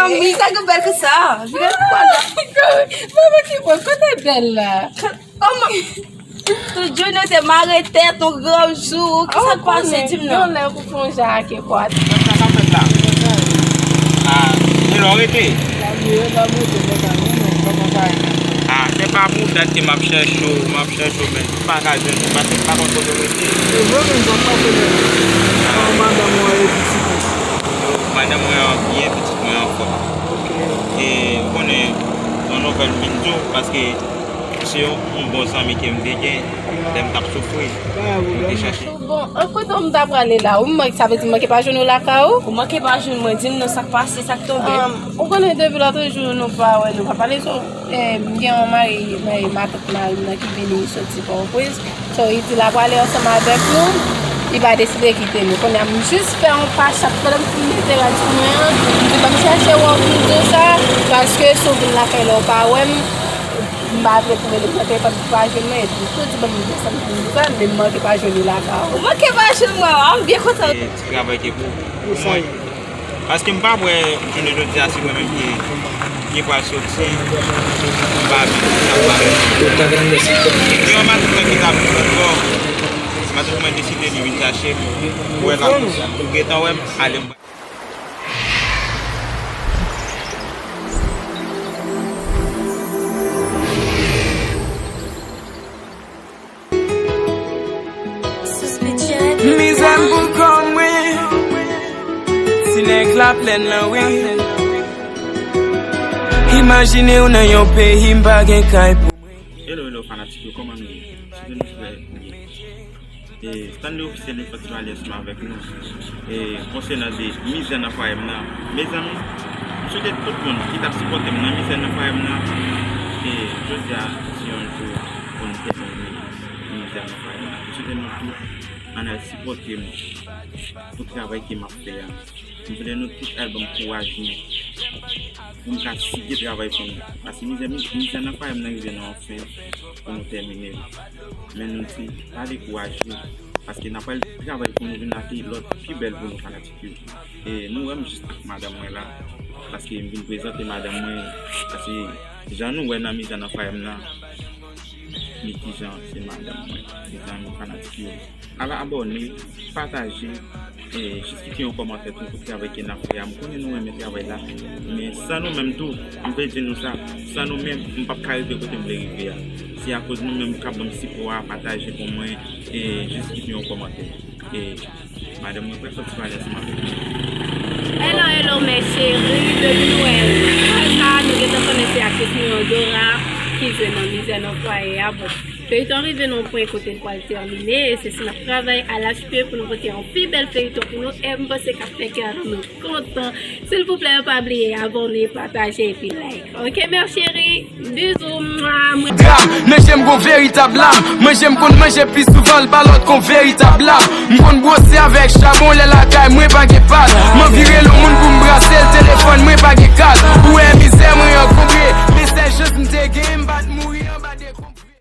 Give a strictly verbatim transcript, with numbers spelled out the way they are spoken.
Mwen sa gen bèl ke sa. Vire kwa la. Mwen ki bon, kote bèl la? Kòman? Tout jounen te mare tèt, yon gran jou. Ki sa k pase, di m non. Yon lè pou fè yon jan ak ekwat. Sa k ap fèt la? Ah, e lè w rete? Ah, se pa pou dat ke m ap chèche w, m ap chèche w, men m pa ka jwenn ou, paske m pa konn kote w rete. Se vre, men m pa pase lè. Ah. Kòman madanm ou an e pitit ou? Madanm mwen an byen, pitit mwen anfòm. Ok. E, ou konnen, yon nouvèl m vin di w, paske se yon, yon bon zanmi ke m te gen, lè m t ap soufri, m te chache. Bon, an kote m ta prale la, ou manke, sa vle di m manke pa jwenn ou lakay ou? Ou manke pa jwenn mwen, di m non, sa k pase, sa k tonbe? Ou konnen depi lòt jou nou pa wè, nou pa pale, so, eh, m gen yon mari, mari matant mari m nan ki vini soti Pòtoprens. So, li di l ap prale ansanm avèk nou, li pa deside kite nou. Kounye a, m jis fè yon pa chat, pandan m fin mete rad sou mwen an, m di, "Ban m chèche wè w pou m di w sa, paske si w vin lakay la, w pa wè m, m pa vle pou mete nan telefòn pou pa jwenn mwen." Epi, m tou di, "Ban m desann pou m di w sa, men m manke pa jwenn li lakay ou." Ou manke pa jwenn mwen, a, m byen kontan. E, ti travay ke pou, pou mwen. Paske m pa wè jounen jodi a se mwen menm ki, ki pral soti, m pa vin, m pa vin. Gen yon matant mwen ki t ap viv lòt bò. Matant mwen deside li vin chache m. Ou wè la, ou gentan wè m, ale m. Mizè m pou kò m, wi. Ti nèg laplèn lan, wi. Imajine w nan yon peyi m pa gen kay pou mwen. Hello, hello, fanatik yo, kòman nou ye? Sou nou fè nou ye? E, Stanley Officiel, nou fèt sou alè ansanm avèk nou. E, konsènan de mizè nan fwaye m nan, mezanmi, m swete tout moun ki t ap sipòte m nan mizè nan fwaye m nan, e, jodi a, se yon jou pou n tèmine mizè nan fwaye m nan. M swete nou tout ann al sipòte m pou travay ke m ap fè a. M vle nou tout al ban m kouraj nou, pou m ka sigi travay pou nou. Paske mizè, mizè nan fwaye m nan rive nan yon fen pou nou tèmine l. Men nou di, pa dekouraje, paske n ap al travay pou nou vin ak lòt pi bèl pou nou, fanatik yo. E nou wè m jis ak madanm mwen la, paske m vin prezante madanm mwen, paske jan nou wè nan mizè nan fwaye m nan, men kijan se madanm mwen, mezanmi, fanatik yo. Al abòne, pataje, e, jis kite yon kòmantè tou pou travay ke n ap fè a. M konnen nou renmen travay la, men san nou menm tou, m vle di nou sa, san nou menm, m p ap ka rive kote m vle rive a. Se akoz nou menm k ap ban m sipò a, pataje pou mwen, e, jis kite yon kòmantè. E, madanm mwen pral sòti pale ansanm avèk nou. Hello, hello, mes chéris, depi nou wè, sa nou gentan konnen se aktris nou an, Dora, ki jwe nan mizè nan fwaye a. Bon, feyton rive nan yon pwen kote l pral tèmine, e se si n ap travay alache pye pou nou pote yon pi bèl feyton pou nou, e m panse k ap fè kè nou kontan. Silvouplè, pa bliye abòne, pataje epi like. Ok, mes chéris, bizou, mwa, mwa. Dram, nan je m gon veritab lam. Manje m konn manje pi souvan l pa lòt kon veritab lam. M konn bwose avèk chabon lè lakay mwen pa gen pal. M anvi rele yon moun pou m brase l, telefòn mwen pa gen kal. Ou wè mizè mwen an konbre.